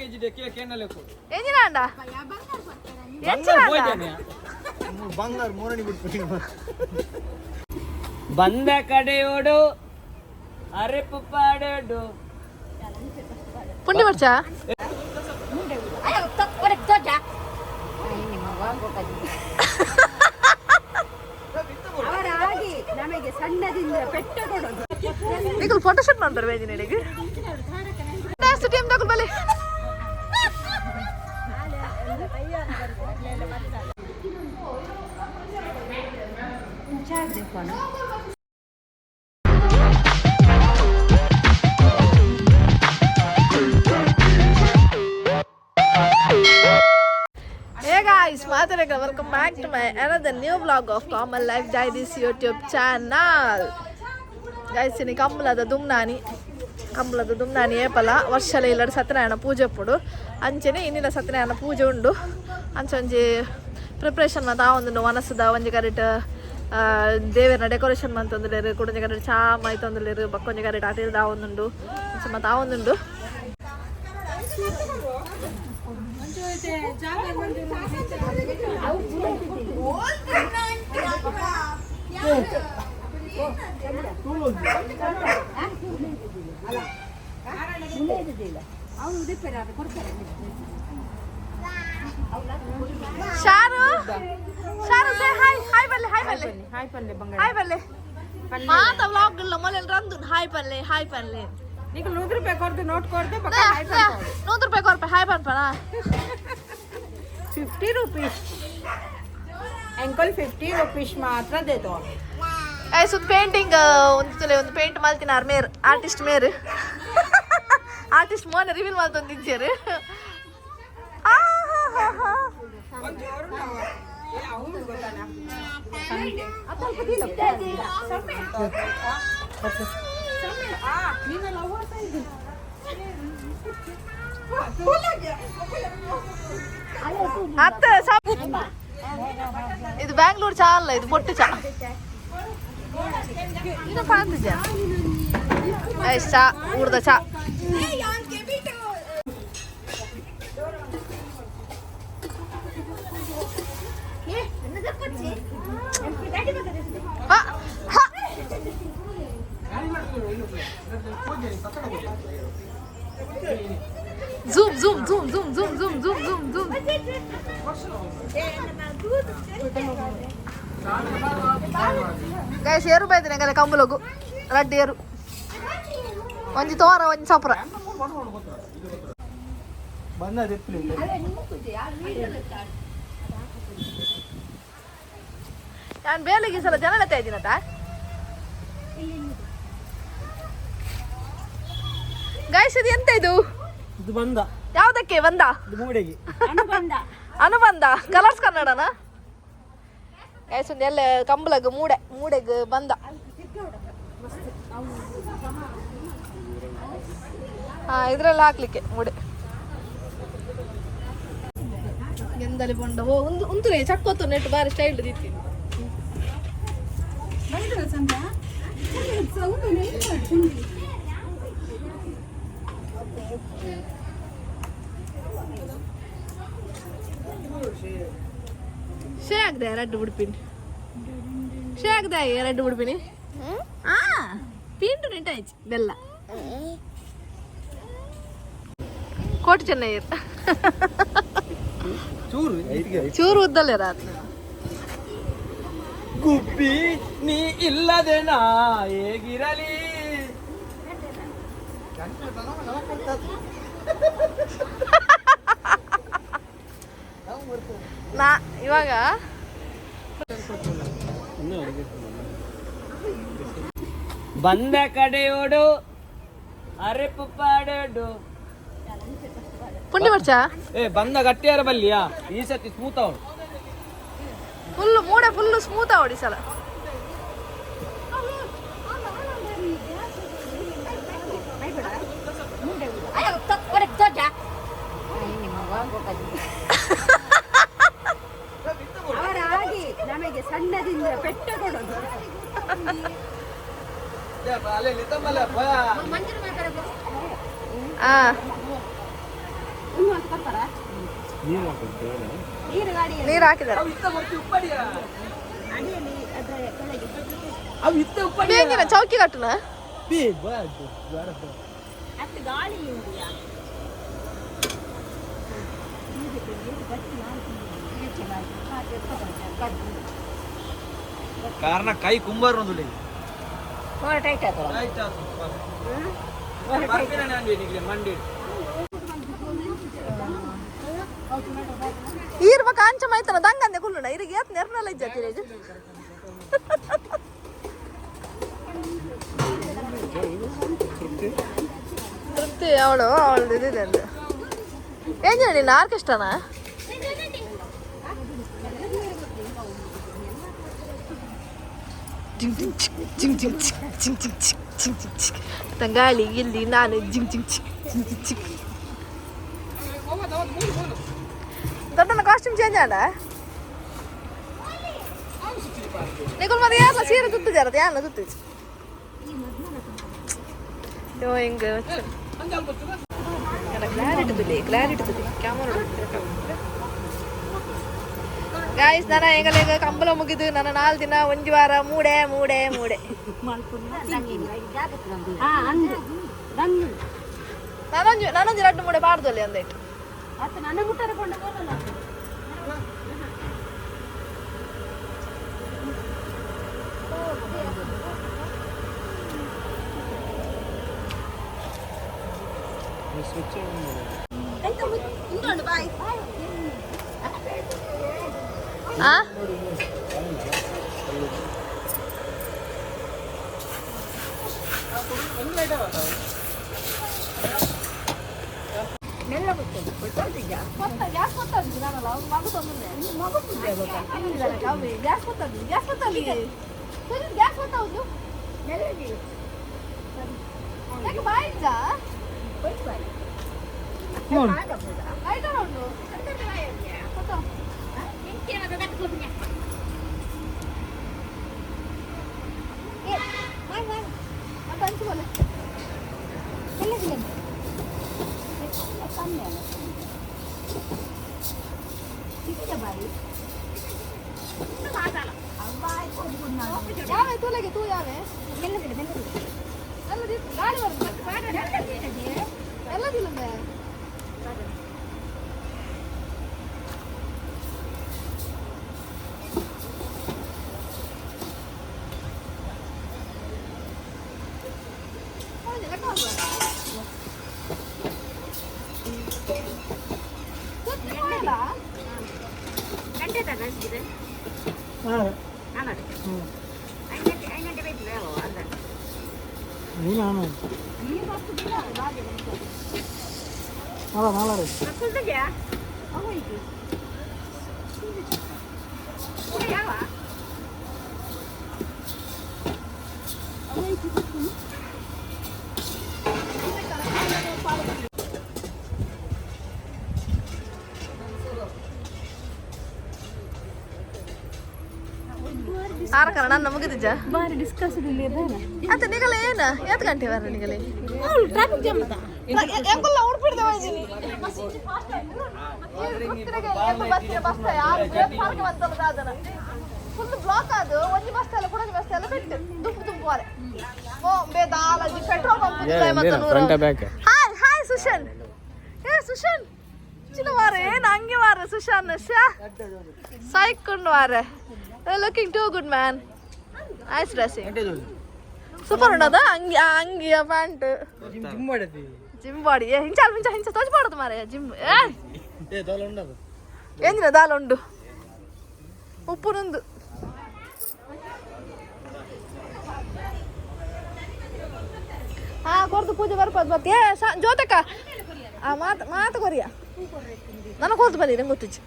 ಎಂಜಿನಾಂಡ ಎಂಚಿನಾಂಡ? ಬಂಗಾರ ಮೋರಣಿ ಬಿಟ್ಬಿಟ್ಟು. ಬಂದ ಕಡೆಯೋಡು ಅರೆಪು ಪಾಡೋಡು. ಪುಂಡಿ ಮರ್ಚ. ಅವರಾಗಿ ನಮಗೆ ಸಣ್ಣದಿಂದ ಪೆಟ್ಟ ಕೊಡೋದು. ನಿಕಲ್ ಫೋಟೋಶೂಟ್ ಮಾಡ್ತಾರೆ ಬೇಜಿನಿಗೆ ಟೀಮ್ ತಗೊಳ್ ಬಲಿ. Hey guys, Matarega, welcome back to my another new vlog of Common Life Diaries YouTube channel. Guys, ಇನಿ ಕಂಬಳದ ದುಮ್ನಾನಿ, ಕಂಬಳದ ದುಮ್ನಾನಿ ಏಪಲ ವರ್ಷಲ ಇಲ್ಲಡ್ ಸತ್ಯನಾರಾಯಣ ಪೂಜೆ ಪುಡು. ಅಂಚೆನೆ ಇನ್ನಿನ ಸತ್ಯನಾರಾಯಣ ಪೂಜೆ ಉಂಡು. ಅಂಚೆ ಒಂಜಿ ಪ್ರಿಪ್ರೇಷನ್ ಮಾತ ಆವೊಂದುಂಡು. ವನಸದ ಒಂಜಿ ಕರೆಟ್ ದೇವೆರ್ನ ಡೆಕೋರೇಷನ್ ಮಂತೊಂದುಲ್ಲೆರ್, ಕುಡೊಂಜಿ ಕರೆಟ್ ಚಾ ಮೈತೊಂದುಲ್ಲೆರ್, ಬೊಕ್ಕೊಂಜಿ ಕರೆಟ್ ಅಟಿಲ್ದ ಆವೊಂದುಂಡು. ಅಂಚ ಮಾತ ಆವೊಂದುಂಡು. Sharu, Sharu, say hi. Hi ಬಲ್ಲೆ, ಹಾಯ್ ಬಲ್ಲೆ. ಹಾಯ್ ಪಲ್ಲೆ ಬಂಗಾರ. ಹಾಯ್ ಬಲ್ಲೆ. ಮಾತ ವ್ಲಾಗ್ ಇಲ್ಲ ಮೊದಲು ರಂದು ಹಾಯ್ ಪಲ್ಲೆ, ಹಾಯ್ ಪಲ್ಲೆ. ನೀವು 100 ರೂಪಾಯಿ ಕೊಡ್ದು ನೋಟ್ ಕೊಡ್ದು. 100 ರೂಪಾಯಿ ಕೊರ್ಪೆ ಹಾಯ್ ಪನ್ಪನ. 50 ರುಪೀಸ್ ಅಂಕಲ್, 50 ರುಪೀಸ್ ಮಾತ್ರ ದೇದೋ. ಐಸ್ ಒಂದು ಪೇಂಟಿಂಗ್ ಒಂದು ತುಲೆ ಒಂದು ಪೇಂಟ್ ಮಲ್ತಿನಾರ್ ಮೇರ್ ಆರ್ಟಿಸ್ಟ್, ಮೇರ್ ಆರ್ಟಿಸ್ಟ್ ಮೋನೆ ರಿವೀಲ್ ಮಲ್ತೊಂದಿಜ್ಜೆರ್. ಅತ್ತ ಇದು ಬ್ಯಾಂಗ್ಳೂರ್ ಚಾ ಅಲ್ಲ, ಇದು ಬೊಟ್ಟು ಚಾ. ಇದು ಕಾಣ್ತಿದ್ಯಾ? ಐಸ್ ಚಾ, ಊರ್ದ ಚಾ. ಹ, ಹ. Zoom zoom zoom zoom zoom zoom zoom zoom zoom. Guys, ಏರು ಬೈದಿನ ಎಂಗಲೆ ಕಂಬುಲಗು ರಡ್ಡು ಏರು, ಒಂಜಿ ತೋರ, ಒಂಜಿ ಸಪ್ರ. ಬಂದ ದೆಪ್ಪಲಿ. ನಾನು ಬೇಲೆಗೆ ಈ ಸಲ ಜನಲತೆ ಇದ್ದೀನತ. ಗೈಸ್, ಇದು ಎಂತ ಇದು? ಇದು ಬಂದ. ಯಾವ್ದಕ್ಕೆ ಬಂದ? ಇದು ಮೂಡೆಗೆ. ಅನುಬಂಧ ಕಲರ್ಸ್ ಕನ್ನಡನ. ಗೈಸ್, ಒಂದು ಎಲ್ಲ ಕಂಬಳಗ್ ಮೂಡೆ, ಮೂಡೆಗ್ ಬಂದ. ಹಾ, ಇದ್ರಲ್ಲಿ ಹಾಕ್ಲಿಕ್ಕೆ ಮೂಡೆ. ಎಂದಲಿ ಬೊಂಡ ಓ ಒಂದು ಉಂತುನೆ ಚಕ್ಕೊತ್ತು ನೆಟ್ಟು ಬಾರಿ ಸ್ಟೈಲ್ ರೀತಿ. ಶೇ ಆಗದೆ ರಡ್ಡು ಉಡುಪಿನಿ, ಶೇ ಆಗದೆ ರಡ್ಡು ಉಡುಪಿನಿ. ಆ ಪಿಂಡು ನಿಂಟಾಯ್ತು ಬೆಲ್ಲ ಕೋಟಿ ಚೆನ್ನಯ್ಯರ್. ಚೂರು. ಚೂರು ಉದ್ದಲ್ಲೇ ರಾತ್ರಿ. ಗುಬ್ಬಿ ನೀ ಇಲ್ಲದೆ ನಾ ಹೇಗಿರಲಿ? ನಾ ಇವಾಗ ಬಂದ ಕಡೆಯೋಡು ಅರೆಪು ಪಾಡೋಡು. ಪುಂಡಿ ಮರ್ಚ. ಏ, ಬಂದ ಗಟ್ಟಿಯಾರ ಬಲ್ಲಿಯಾ, ಈ ಸತಿ ಸ್ಮೂತ್ ಅವಳು. ಫುಲ್ ಮೂಡೆ ಫುಲ್ ಸ್ಮೂತ್ ಆವಡಿ ಸಲ. ಅವರಾಗಿ ನಮಗೆ ಸಣ್ಣದಿಂದ ಪೆಟ್ಟ ಕೊಡೋದು. ಆ. ನೀರು ಹಾಕಿದ್ದಾರೆ. ಬೇಗಿನ ಚೌಕಿ ಕಟ್ಟುನ. ಕಾರಣ ಕೈ ಕುಂಬಾರ ಮಂಡಿ. ಈರ್ವ ಕಾಂಚ ಮೈತನ ದಂಗಂದೆ ಕುಲ್ಲುಣ ಇರಿಗೆ ಏತ್ ನೆರ್ನಲ್ಲ ಇಜ್ಜತಿ. ತೃಪ್ತಿ ಅವಳು ಅವಳದು ಇದಿದೆ ಅಂದೆ. ಏನ್ ನಿನ್ನ ಆರ್ಕೆಸ್ಟ್ರಾನಾ? ಜಿಂಗ್ ಜಿಂಗ್ ಚಿಕ್ ಜಿಂಗ್ ಜಿಂಗ್ ಚಿಕ್ ಜಿಂಗ್ ಜಿಂಗ್ ಚಿಕ್ ಜಿಂಗ್ ಜಿಂಗ್ ಚಿಕ್ ತಂಗಾಳಿ ಇಲ್ಲಿ ನಾನು ಜಿಂಗ್ ಜಿಂಗ್ ಚಿಕ್ ಜಿಂಗ್ ಜಿಂಗ್ ಚಿಕ್. ದೊಡ್ಡನ ಕಾಸ್ಟ್ಯೂಮ್ ಚೇಂಜ್ ಆಡ ನಿಕುಲ್. ಮತ್ತೆ ಯಾರಲ್ಲ ಸೀರೆ ತುತ್ತು ಜರದು ಯಾರಲ್ಲ ತುತ್ತು ಯೋ ಹಿಂಗ ಕ್ಲಾರಿಟಿ ತುಲಿ, ಕ್ಲಾರಿಟಿ ತುಲಿ ಕ್ಯಾಮರಾ. ಗಾಯ್ಸ್, ನಾನು ಎಂಗಲೇಗ ಕಂಬಳ ಮುಗಿದು ನನ್ನ 4 ದಿನ ಒಂಜಿ ವಾರ ಮೂಡೆ ಮೂಡೆ ಮೂಡೆ. ನಾನೊಂಜಿ ನಾನೊಂಜಿ ರಡ್ಡು ಮೂಡೆ ಪಾಡ್ದಲ್ಲಿ ಅಂದಾಯ್ತು. ಆ ಆರಕರ ನನ್ನ ಮುಗಿದಿಜ್ಜ ಬಾರಿ ಡಿಸ್ಕಸ್ ಅಂತ ನಿಗಲ ಏನ ಏತ್ ಗಂಟೆ ಬರ ನಿಗಲೆ? Traffic jam. ಎಂಕುಲ್ಲ ಉಡ್ಪಿಡ್ದೆ ಹೋಯ್ತೀನಿ. ಫುಲ್ ಬ್ಲಾಕ್ ಅದು. ಒಂಜಿ ಬಸ್ ಎಲ್ಲ ಕೂಡ ಬಸ್ ಎಲ್ಲ ಬಿಟ್ಟು ದುಂಪು ದುಂಪು ವಾರೆ ಓ ಬೇದಾಲಜಿ petrol pump. Hi hi Sushan, ಏ ಸುಶನ್ ಚಿನ್ನ ವಾರೆ ಏನ್ ಹಂಗೆ ವಾರೆ Sushan Shah ಸೈಕೊಂಡು ವಾರೆ. Looking too good man, nice dressing, super ಉಂಡದ ಅಂಗಿ ಅಂಗಿ ಪ್ಯಾಂಟ್. ಜಿಮ್ ಮಾಡತಿ. ಜಿಮ್ ಬಾಡಿ ಏ ಹಿಂಚ ಹಿಂಚ ಹಿಂಚ ತೋಜ್ ಮಾರೆ ಜಿಮ್ ಏ. ಏ ದೋಲ ಉಂಡದು. ಏನಿಲ್ಲ ದಾಲ ಉಂಡು ಉಪ್ಪು ನುಂದು. ಹಾ ಕೊರ್ದು ಪೂಜೆ ಬರ್ಪದ ಮತ್ತೆ ಏ ಜ್ಯೋತಕ್ಕ ಆ ಮಾತು ಮಾತು ಕೊರಿಯ ನನಗೆ ಕೊರ್ದು ಬನ್ನಿ ನಂಗೆ ಗೊತ್ತಿಚ್ಚು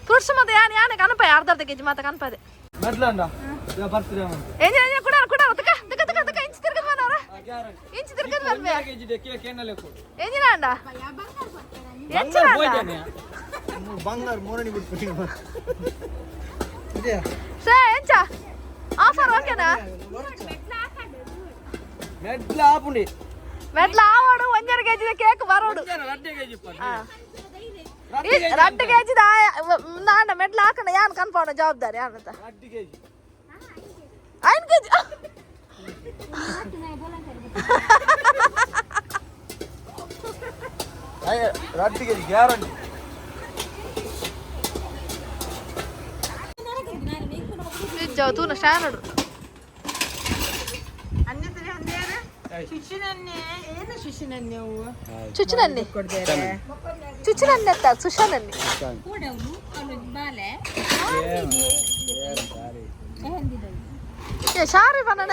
ಫ್ರೂಟ್ಸ್ ಮತ್ತೆ ಯಾನ್ ಯಾನೆ ಕನಪ ಅರ್ಧ ಅರ್ಧ ಕೆಜಿ ಮಾತ ಕನಪದೆ. ಮೆಟ್ಲಂಡ ಬರ್ತೀರ. ಏನ್ ಏನ್ ಕುಡ ಕುಡ ತಕ ತಕ ತಕ ತಕ ಇಂಚ್ ತಿರ್ಗದ್ ಬಂದವರ ಇಂಚ್ ತಿರ್ಗದ್ ಬರ್ಬೆ. ಕೆಜಿ ಕೇನಲೆ ಕೊಡು. ಏನಿಲ್ಲ ಅಂಡ ಎಂಚಿನ ಅಂಡ? ಬಂಗಾರ ಮೋರಣಿ ಬಿಟ್ಬಿಟ್ಟು ಇದೆ. ಸೇ ಎಂಚ ಆಫರ್ ಓಕೆನಾ? ಮೆಟ್ಲ ಆಪುಂಡಿ. ಮೆಟ್ಲ ಆವಡು ಒಂಜರ ಕೆಜಿ ಕೇಕ್ ಬರೋಡು. 2 ಕೆಜಿ. 2 ಕೆಜಿ ನಾಂಡ ಮೆಟ್ಲ ಹಾಕಣ, ಯಾನ್ ಕನ್ಫರ್ಮ್ ಜವಾಬ್ದಾರಿ ಯಾನಂತ. 2 ಕೆಜಿ. 5 ಕೆಜಿ. 2 KG guarantee. ತೂನ ಸ್ಟ್ಯಾಂಡರ್ಡ್. ಶಿಶಿನನ್ನೇ ಏನು ಶಿಶಿನನ್ನೇ ಹೂವು? ಚುಚ್ಚುನನ್ನಿ ಚುಚ್ಚುನನ್ನಿ ಅತ್ತ ಸುಶಾನನ್ನಿ. ಏ ಶಾರಿ ಬಣ್ಣ.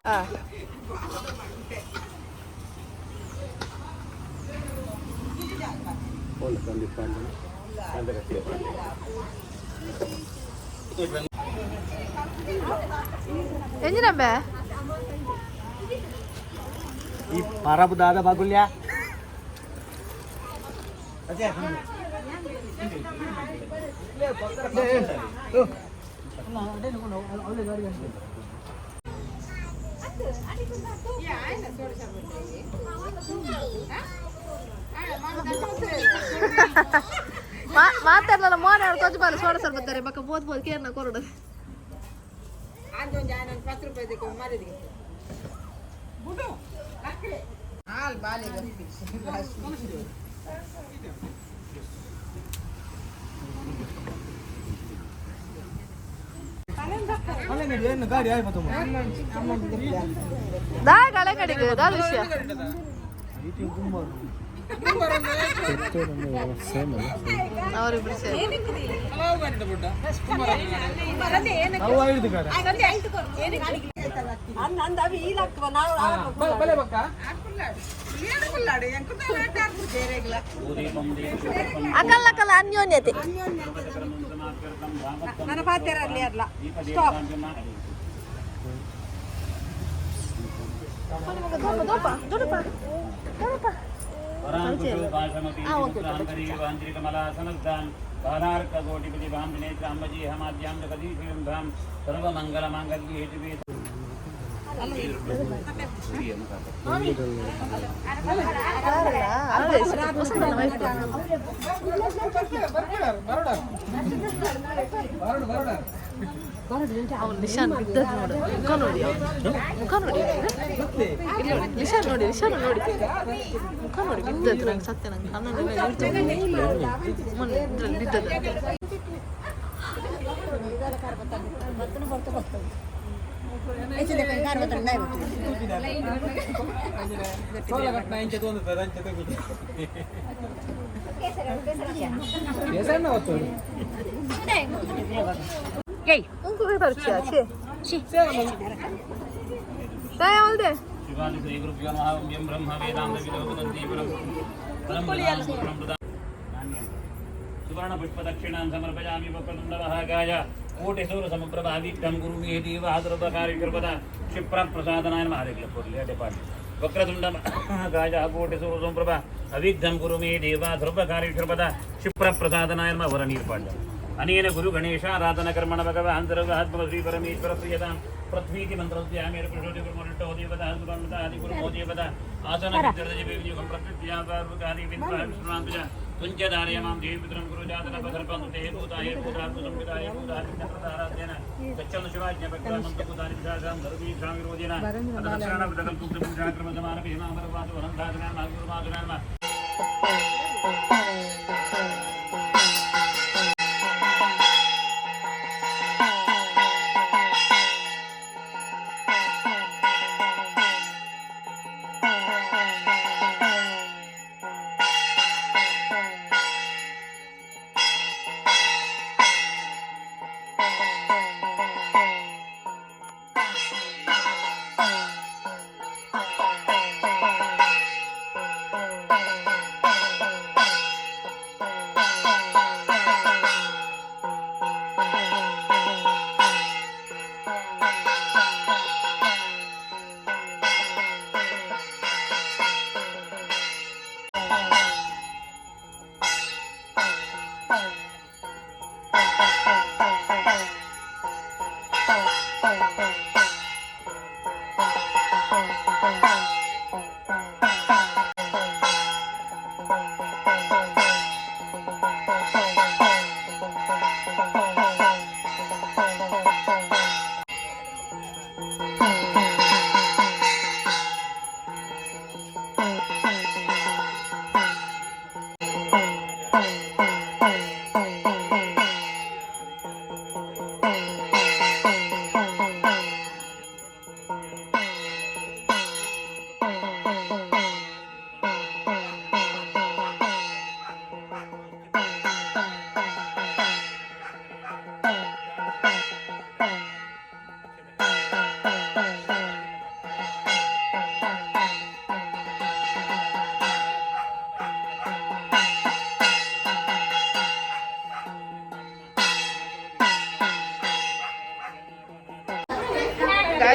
ಎಂಜಿನಂಬೆ. ಈ ಪರಬು ದಾದ ಬಾಗುಲ್ಯ. ಮಾತಾಡ್ಲಲ್ಲ ಮೋನೆ ಅವ್ರು ತೊಜ್ ಬಾಲ ಸೋಡ ಸರ್ಬತ್ತಾರೆ ಬಕ್ಕ ಬೋದ್ ಬೋದ್ ಕೇರ್ನ ಕೊರಡು. ಅಂದೊಂದು ಆಯ್ನ 10 ರೂಪಾಯಿ ಮಾರಿದಿಗೆ ಬುಡು ಹಾಲು ಬಾಲೆ. ಏನು ಗಾಡಿ ಆಯ್ತು? ದಾ ಗಳೆ ಕಡೆಗೆ ದಾದ ವಿಷಯ. ಅವರಿಬ್ರು ಸೇರಿ. ಅವು ಐದು ಗಾಡಿ. ಬಲೆ ಬಕ್ಕ. ಅಕಲ್ ಅಕಲ್ ಅನ್ಯೋನ್ಯತೆ. ನನ್ನ ಪಾತ್ರೆ ಅಲ್ಲ, ಸ್ಟಾಪ್. ದೋಪ ದೊಡಪ ದೊಡಪ. ಸರ್ವಮಂಗಲಮಾಂಗಲ್ಯೇ ಶಿವೆ. ಅದೇ ವಸಂತನ wife. ಬರಡು ಬರಡ. ಅವ್ನು ನಿಶಾನ್ ಬಿದ್ದದ್ ನೋಡು, ಮುಖ ನೋಡಿ ಅವ್ನ ಮುಖ ನೋಡಿ. ಇಲ್ಲಿ ನೋಡಿ, ನಿಶಾನ್ ನೋಡಿ, ನಿಶಾನ್ ನೋಡಿ, ಮುಖ ನೋಡಿ. ಬಿದ್ದದ್ದು ನಂಗೆ ಸತ್ಯ ನಂಗೆ ಕಣ್ಣಲ್ಲಿ ಮೊನ್ನೆ ಇದ್ರಲ್ಲಿ ಬಿದ್ದದ್ದು. ಸೋಲಗಟ್ಟ ಇಂಚೆ ತೊಂದರೆ ಅಂಚೆ ತಗುದು ಕೇಸಣ್ಣ ಹೊತ್ತು. ಉಂಕು ಛೇ ತಾಯ ಅವಲ್ದೆ. ಶಿವಾದಿ ಶ್ರೀ ಗುರುಭ್ಯೋ ನಮಃ. ಓಂ ಬ್ರಹ್ಮ ವೇದಾಂತ ವಿದೋ ವದಂತಿ ಪರಂ ಪರಂ ಸುವರ್ಣ ಪುಷ್ಪ ದಕ್ಷಿಣಾಂ ಸಮರ್ಪಯಾಮಿ. ವಕ್ರತುಂಡ ಮಹಾಕಾಯ ಕೋಟಿ ಸೂರ್ಯ ಸಮಪ್ರಭಾ ವಿಘ್ನಂ ಗುರು ಮೇ ದೇವ ಸರ್ವಕಾರ್ಯ ಕೃಪದ ಕ್ಷಿಪ್ರ ಪ್ರಸಾದನಾಯ ನಮಃ. ಹರೇ ಡಿಪಾರ್ಟ್ಮೆಂಟ್. ವಕ್ರತುಂಡ ಮಹಾಕಾಯ ಕೋಟಿ ಸೂರ್ಯ ಸಮಪ್ರಭಾ ಅವಿಘ್ನಂ ಗುರು ಮೇ ದೇವ ಸರ್ವಕಾರ್ಯ ಕೃಪದ ಕ್ಷಿಪ್ರ ಪ್ರಸಾದನಾಯ ನಮಃ. ವರ ನೀರ್ಪಾಡ್ಯ ಅನೇನ ಗುರು ಗಣೇಶಾರಾಧನ ಕರ್ಮಣ ಭಗವಾನ್ ಸರ್ವಾತ್ಮಕ ಶ್ರೀ ಪರಮೇಶ್ವರ ಪ್ರಿಯತಾಂ. ಪೃಥ್ವೀತಿ ಮಂತ್ರಸ್ಯಾಮೇರ ಪೃಷೋತಿ ಬ್ರಹ್ಮಣಿಟ್ಟೋ ದೇವತಾ ಸುಬ್ರಹ್ಮಣಾದಿ ಗುರು ದೇವತಾ ಆಸನ ಪ್ರತ್ಯುತ್ಯಾಕಾರಿ ವಿದ್ವಾ ವಿಷ್ಣುನಾಂತಜ ತುಂಚಧಾರಯ ಮಾಂ ದೇವಿ ಪಿತರಂ ಗುರು ಜಾತನ ಪಸರ್ಪಂತು ತೇ ಭೂತಾಯ ಭೂತಾತ್ಮ ಸಂಹಿತಾಯ ಭೂತಾತ್ಮಪ್ರದಾರಾಧ್ಯನ ಗಚ್ಚಂದು ಶಿವಾಜ್ಞ ಭಕ್ತ ಭೂತಾನಿ ವಿಶಾಖಾಂ ಧರ್ಮೀಕ್ಷಾಂ ವಿರೋಧಿನ ಅತದಕ್ಷರಣ ವಿದಕಲ್ಪುಕ್ತ ಪೂಜಾಕ್ರಮ ಸಮಾನ ಭೀಮಾಮರವಾದ ವರಂಧಾಧನ ಗುರುಮಾಧುನ.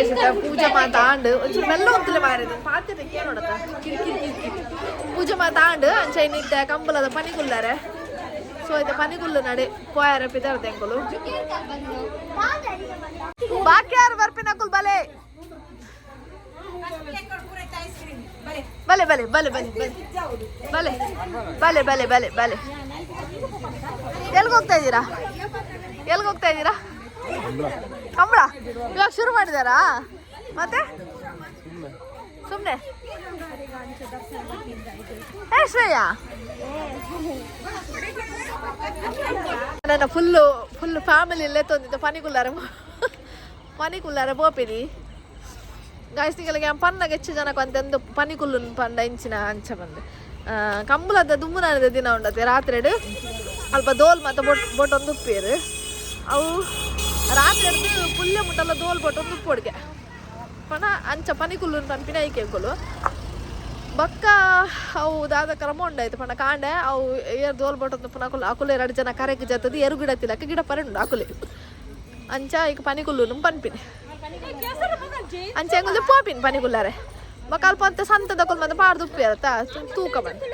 ಗಾಯ್ಸ್ ಪೂಜೆ ಮಾತಾಂಡು ಒಂಚೂರು ಮೆಲ್ಲ ಒಂತಲೆ ಮಾರಿದ ಪಾತ್ರೆ ಕೇಳೋಡತ್ತ. ಪೂಜೆ ಮಾತಾಂಡು ಅಂಚ ಇನ್ನಿದ್ದೆ ಕಂಬಲದ ಪನಿಗುಲ್ಲಾರೆ. ಸೊ ಇತ್ತೆ ಪನಿಗುಲ್ಲು ನಡೆ ಪೋಯಾರ ಪಿದಾರ್ ತೆಂಕುಲು. ಬಾಕಿ ಯಾರು ಬರ್ಪಿನಕುಲ್? ಬಲೆ ಬಲೆ ಬಲೆ ಬಲೆ ಬಲೆ ಬಲೆ ಬಲೆ ಬಲೆ ಬಲೆ ಬಲೆ. ಎಲ್ಗೆ ಹೋಗ್ತಾ ಇದ್ದೀರಾ? ಎಲ್ಗೆ ಹೋಗ್ತಾ ಇದ್ದೀರಾ? ಕಂಬಳ ಇವಾಗ ಶುರು ಮಾಡಿದಾರಾ? ಮತ್ತೆ ಸುಮ್ಮನೆ. ಏ ಶ್ರೇಯಾ, ನನ್ನ ಫುಲ್ಲು ಫುಲ್ ಫ್ಯಾಮಿಲಿ ಇಲ್ಲೇ ತಂದಿದ್ದೆ. ಪನಿಗುಲ್ಲಾರ ಪನಿಗುಲ್ಲಾರ ಪೋಪಿನಿ ಗಾಯ್ಸ್. ನಿಗಳಿಗೆ ಪನ್ನಾಗ ಹೆಚ್ಚು ಜನಕ್ಕೆ ಅಂತೆಂದು ಪನಿಕುಲ್ಲು ಪಂಡ ಇಂಚಿನ ಅಂಚ ಬಂದು ಕಂಬಳದ ದುಮ್ಮುನಾನದ ದಿನ ಉಂಡತೆ. ರಾತ್ರಿಡು ಅಲ್ಪ ದೋಲ್ ಮತ್ತು ಬೊಟ್ ಬೊಟ್ಟೊಂದು ಉಪ್ಪೇರು. ಅವು ರಾತ್ರಿ ಹಿಡ್ದು ಪುಲ್ಯ ಮುಟ್ಟಲ್ಲ ದೋಲ್ ಬೊಟ್ಟೊಂದು ಉಪ್ಪೊಡ್ಗೆ ಪಣ ಅಂಚ ಪನಿಕುಲ್ಲು ಪನ್ಪಿನ ಐಕೆಂಕುಲು. ಬಕ್ಕ ಅವು ದಾದ ಕ್ರಮ ಉಂಡಾಯ್ತು ಪಂಡ ಕಾಂಡೆ ಅವು ಏರ್ ದೋಲ್ ಬೊಟ್ಟೊಂದು ಪುನ ಅಕುಲು ಅಕುಲು ಎರಡು ಜನ ಕರೆಕ್ ಜತ್ತದು ಎರು ಗಿಡ ತಿಲಕ ಗಿಡ ಪರಂಡು ಅಕುಲೆ. ಅಂಚ ಈಗ ಪನಿಕುಲ್ಲು ಪನ್ಪಿನಿ. ಅಂಚ ಎಂಗುಲು ಪೋಪಿನಿ ಪನಿಕುಲ್ಲಾರೆ. ಬೊಕ್ಕ ಅಲ್ಪ ಅಂತ ಸಂತದಕುಲು ಮತ್ತೆ ಪಾಡ್ದು ಉಪ್ಪೇರತ್ತ ತೂಕ ಬಂದು.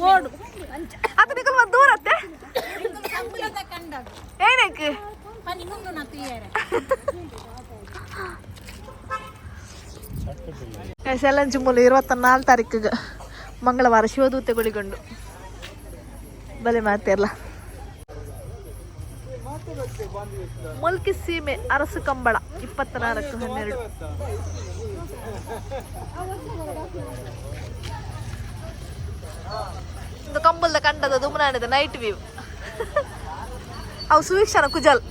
ಓಡು ಅದು ನಿಕಲ್ ಮತ್ತೆ ದೂರತ್ತೆ. ಏನಕ್ಕೆ ಸೆಲ್ಲಂಚಿ ಮೂಲ 24 ತಾರೀಕಿಗೆ ಮಂಗಳವಾರ ಶಿವದೂತೆಗಳಿಗೊಂಡು ಬಲೆ ಮಾತಿರಲ್ಲ. ಮುಲ್ಕಿ ಸೀಮೆ ಅರಸು ಕಂಬಳ 24/12. ಒಂದು ಕಂಬಳದ ಕಂಡದ ದುಮನಾಡಿದ ನೈಟ್ ವ್ಯೂ. ಅವು ಸುವೀಕ್ಷಣ ಕುಜಲ್.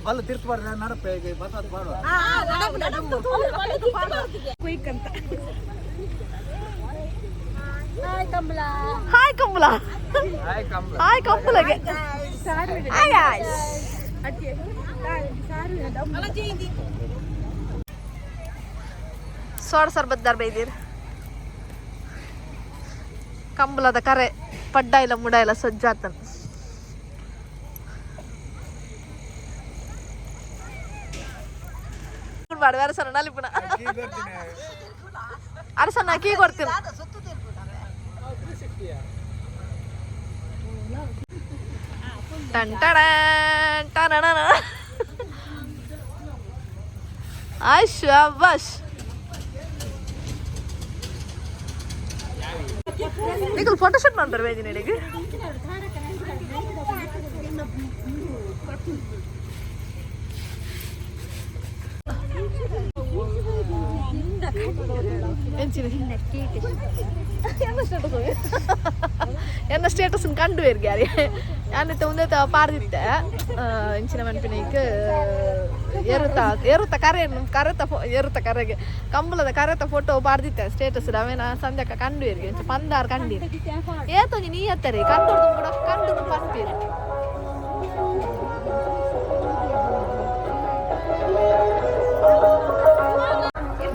ಬಲ್ಲ ತೀರ್ಥ ನಡಪೆ ಬರ್ತದ ಬಾಡುವ. ಹಾಯ್ ಕಂಬಳ, ಹಾಯ್ ಕಂಬಳಗೆ. Hi guys. ಸೋಡ ಸರ್ಬದ್ದಾರ್ ಬೈದೀರ್. ಕಂಬಳದ ಕರೆ ಪಡ್ಡ ಇಲ್ಲ ಮುಡ ಇಲ್ಲ ಸಜ್ಜಾತನ್. ಬಾಡ ಅರಸನ ನಲಿಪುಣ ಅರಸನ ಕೀ ಕೊಡ್ತೀನಿ. ಟನ್ ಟಡನ್ ಟನನನ. ಆಯ್ ಶಾಬಾಷ್. ನಿಕಲ್ ಫೋಟೋಶೂಟ್ ಮಾಡ್ತಾರೆ ಬೇದಿನ ನಿನಗೆ. ಎನ್ನ ಸ್ಟೇಟಸ್ ಕಂಡು ಬೇರ್ಗ್ಯಾರಿ. ಯಾನಿತ್ತೆ ಉಂದೆ ಪಾರ್ದಿತ್ತೆ ಇಂಚಿನ ಮನ್ಪಿನೈಕ್ ಏರುತ್ತ ಏರುತ್ತ ಕರೆ ಕರೆತ ಏರುತ್ತ ಕರೆಗೆ ಕಂಬಳದ ಕರೆತ ಫೋಟೋ ಪಾರ್ದಿತ್ತೆ ಸ್ಟೇಟಸ್. ಅವೇನ ಸಂಧ್ಯಕ್ಕ ಕಂಡು ಬೇರ್ಗೆ ಪಂದಾರ್ ಕಂಡೀರಿ. ಏತೊಂಜಿ ನೀ ಎತ್ತರಿ ಕಂಡು ಕೂಡ ಕಂಡು ಪನ್ಪೀರಿ.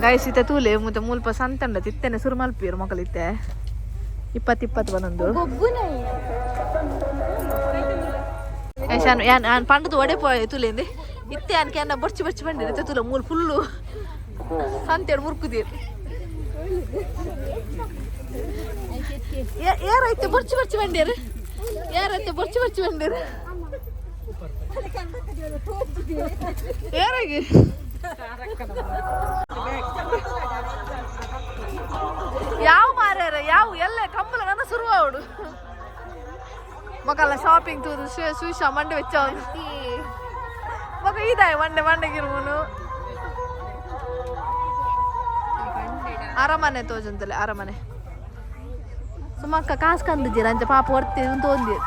ಗಾಯ್ಸ್ ಇತ್ತೆ ತೂಲೆ ಮತ್ತೆ ಮುಲ್ಪ ಸಂತಂಡ ತಿತ್ತನೆ ಸುರು ಮಲ್ಪೀರು ಮಕ್ಕಳಿತ್ತೆ 20 20 ಬಂದೊಂದು. ಯಾನ್ ಯಾನ್ ಪಂಡದು ಒಡೆ ಪೋಯ್ ತುಲೇಂದೆ ಇತ್ತೆ ಅನ್ಕೆ ಅನ್ನ ಬೊರ್ಚಿ ಬೊರ್ಚಿ ಬಂದಿರಿ ತುಲ ಮೂಲು ಫುಲ್ಲು ಸಂತೆಡ್ ಮುರ್ಕುದೀರ್. ಏರೈತೆ ಬೊರ್ಚಿ ಬೊರ್ಚಿ ಬಂಡೀರು. ಯಾರೈತೆ ಬೊರ್ಚಿ ಬೊರ್ಚಿ ಬಂಡೀರು ಏರಾಗಿ. ಯಾವ ಮಾರ್ಯಾರ ಯಾವ ಎಲ್ಲ ಕಂಬಳ ನನ್ನ ಶುರು ಅವಡು ಮಕ್ಕಳ ಶಾಪಿಂಗ್ ತೂದು ಸುಶಾ ಮಂಡೆ വെച്ച ಮಗ ಇದಾಯ ಮಂಡೆ ಮಂಡೆಗಿರುವನು. ಅರಮನೆ ತೋಜಂತಲೆ ಅರಮನೆ ಸುಮಕ್ಕ ಕಾಸು ಕಂದಿದ್ದೀರ ಅಂಚ ಪಾಪ ಹೊರ್ತಿ ತೋಂದಿ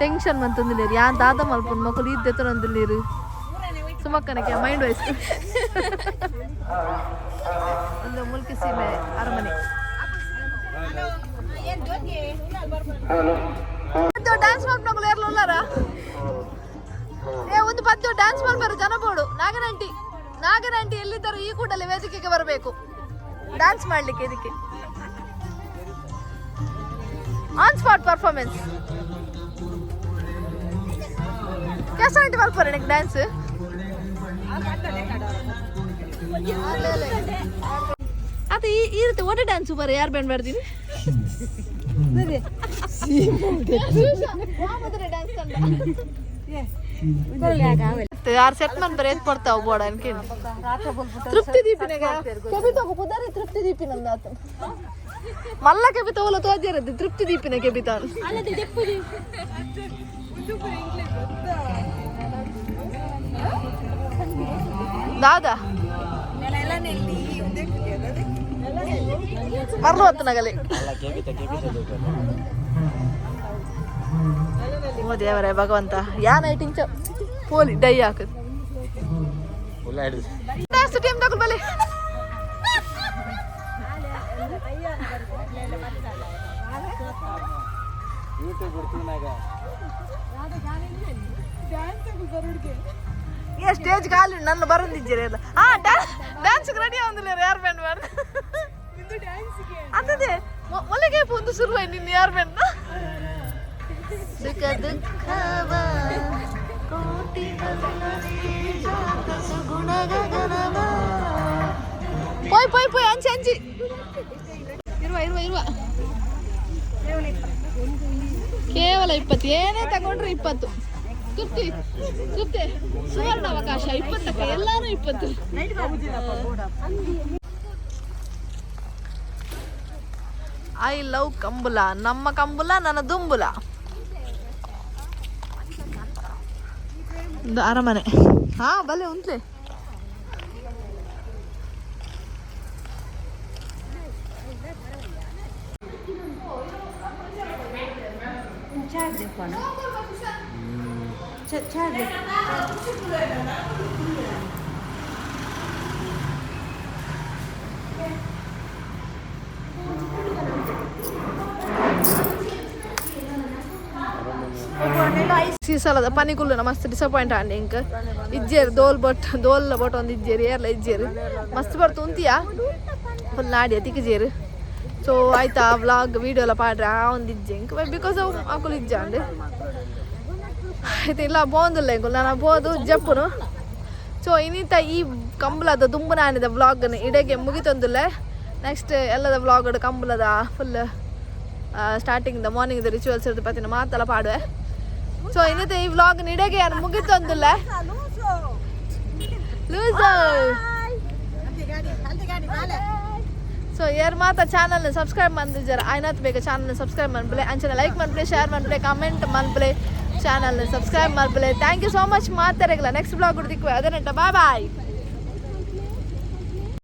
ಟೆನ್ಷನ್ ಮಂತಂದಿಲ್ಲೇರಿ. ಯಾನ್ ದಾದ ಮಲ್ಪುನ್ ಮಕ್ಕಳು ಇದ್ದೆ ತನಂದಿಲ್ಲೇರು. ಸುಮಕ್ಕನಕ್ಕೆ ಮೈಂಡ್ ವೈಸ್. ಒಂದು ಮುಲ್ಕಿ ಸೀಮೆ ಅರಮನೆ. ಡ್ಯಾನ್ಸ್ ಮಾಡ್ನಗಳು ಏರ್ಲುಲ್ಲಾರ? ಏ ಒಂದು ಪದ್ಯ ಡ್ಯಾನ್ಸ್ ಮಾಡ್ಬಾರ ಜನ ಬೋಡು. ನಾಗನಂಟಿ ನಾಗನಂಟಿ ಎಲ್ಲಿದ್ದರು ಈ ಕೂಡಲೇ ವೇದಿಕೆಗೆ ಬರಬೇಕು ಡ್ಯಾನ್ಸ್ ಮಾಡ್ಲಿಕ್ಕೆ. ಇದಕ್ಕೆ On spot performance. ಕೆಸಂಟಿ ಮಲ್ಪರೆ ನಿಕ್ ಡ್ಯಾನ್ಸ್. ಅದು ಈ ಈ ರೀತಿ ಒಡೆ ಡ್ಯಾನ್ಸ್ ಬರ ಯಾರು ಬ್ಯಾಂಡ್ ಮಾಡ್ತೀನಿ ಯಾರು ಸೆಟ್ ಮನ್ ಬರ ಎತ್ ಪಡ್ತಾವ ಬೋಡ ಅನ್ಕೇಳಿ. ತೃಪ್ತಿ ದೀಪಿನಾಗ ಕೆಬಿ ತಗೋ ಪುದಾರಿ ತೃಪ್ತಿ ದೀಪಿನ ಆತ ಮಲ್ಲ ಕೆಬಿ ತಗೋಲ ತೋಜಿರದ್ದು ತೃಪ್ತಿ ದೀಪಿನ ಕೆಬಿ ತಾನು. ದಾದಾ ಮರ್ಲು ಹೊತ್ತು ನಗಲಿ. ಓ ದೇವರೇ ಭಗವಂತ, ಯಾ ನೈಟಿಂಗ್ ಚ ಪೋಲಿ ಡೈ ಹಾಕುದು ಡ್ಯಾನ್ಸ್ ಟೀಮ್ ತಗೊಳ್ ಬಲಿ. ಏ ಸ್ಟೇಜ್ ಖಾಲಿ ನನ್ನ ಬರಂದಿದ್ದೀರಿ ಎಲ್ಲ. ಹಾ ಡ್ಯಾನ್ಸ್ ರೆಡಿ ಆವಂದಿಲ್ಲ ಯಾರು ಬ್ಯಾಂಡ್ ಮಾಡ ಅಂತದೆ ಮೊಲೆಗೆ ಒಂದು ಶುರುವಾಯ್ ನಿನ್ನ ಯಾರು ಬ್ಯಾಂಡ್. ಸುಖ ದುಃಖವ ಕೋಟಿ ಸುಗುಣ ಗಗನವ. ಪೋಯ್ ಪೋಯ್ ಪೋಯ್ ಅಂಚಿ ಅಂಚಿ ಇರುವ ಇರುವ ಇರುವ. ಕೇವಲ 20, ಏನೇ ತಗೊಂಡ್ರೆ 20. ತೃಪ್ತಿ ತೃಪ್ತಿ ಸುವರ್ಣ ಅವಕಾಶ 20ಕ್ಕೆ ಎಲ್ಲಾನು 20. I love Kambala, ನಮ್ಮ ಕಂಬುಲ ನನ್ನ ದುಂಬುಲ. ಒಂದು ಅರಮನೆ. ಹಾ ಬಲೆ ಉಂಟ್ಲೆ. ಸೀಸಲದ ಪನಿಕುಲ್ಲು ಮಸ್ತ್ ಡಿಸಪಾಯಿಂಟ್ ಆಂಡ್ ಇಂಕ್ ಇಜ್ಜೇರು ದೋಲ್ ಬಟ್ ದೋಲ್ ಬಟ್ ಒಂದು ಇಜ್ಜೇರು ಏರ್ಲ ಇಜ್ಜೇರು ಮಸ್ತ್ ಬರ್ತು ಉಂತಿಯಾ ಫುಲ್ ನಾಡಿಯ ತಿಕ್ಕಿಜೇರು. ಸೊ ಆಯ್ತಾ ವ್ಲಾಗ್ ವೀಡಿಯೋ ಎಲ್ಲ ಪಾಡ್ರೆ ಆ ಒಂದು ಇಜ್ಜೆ ಇಂಕ್ because ಅವು ಅಕುಲು ಇಜ್ಜ ಅಂಡ್ ಆಯ್ತು ಇಲ್ಲ ಬೋಂದಿಲ್ಲ ಇಂಕುಲು ನಾನು ಬೋದು ಜಪ್ಪುನು. ಸೊ ಇನ್ನಿತ ಈ ಕಂಬಳದ ದುಂಬುನಾನಿದ ವ್ಲಾಗ್ನ ಇಡೆಗೆ ಮುಗಿತೊಂದಿಲ್ಲ. ನೆಕ್ಸ್ಟ್ ಎಲ್ಲದ vlog ಕಂಬಳದ full starting the morning the rituals ಇರ್ತದೆ ಪತ್ತಿನ ಮಾತೆಲ್ಲ ಪಾಡುವೆ. ಸೊ ಇನ್ನಿತ ಈ ವ್ಲಾಗ್ ಇಡೆಗೆ ಯಾರು ಮುಗಿತೊಂದಿಲ್ಲ. ಲೂಸು. ಸೊ ಯಾರು ಮಾತ ಚಾನಲ್ನ ಸಬ್ಸ್ಕ್ರೈಬ್ ಮಂದಿದ್ದಾರೆ ಆಯ್ನಾತ್ ಬೇಗ ಚಾನಲ್ನ ಸಬ್ಸ್ಕ್ರೈಬ್ ಮನ್ಪಲೆ, ಅಂಚನೆ ಲೈಕ್ ಮನ್ಪಲೆ, ಶೇರ್ ಮನ್ಪಲೆ, ಕಮೆಂಟ್ ಮನ್ಪಲೆ, ಚಾನಲ್ನ ಸಬ್ಸ್ಕ್ರೈಬ್ ಮನ್ಪಲೆ. Thank you so much ಮಾತಾಡಲ್ಲ. ನೆಕ್ಸ್ಟ್ ಬ್ಲಾಗ್ ಹುಡುಕಿವೆ ಅದೇ ಬಾಯ್ ಬಾಯ್.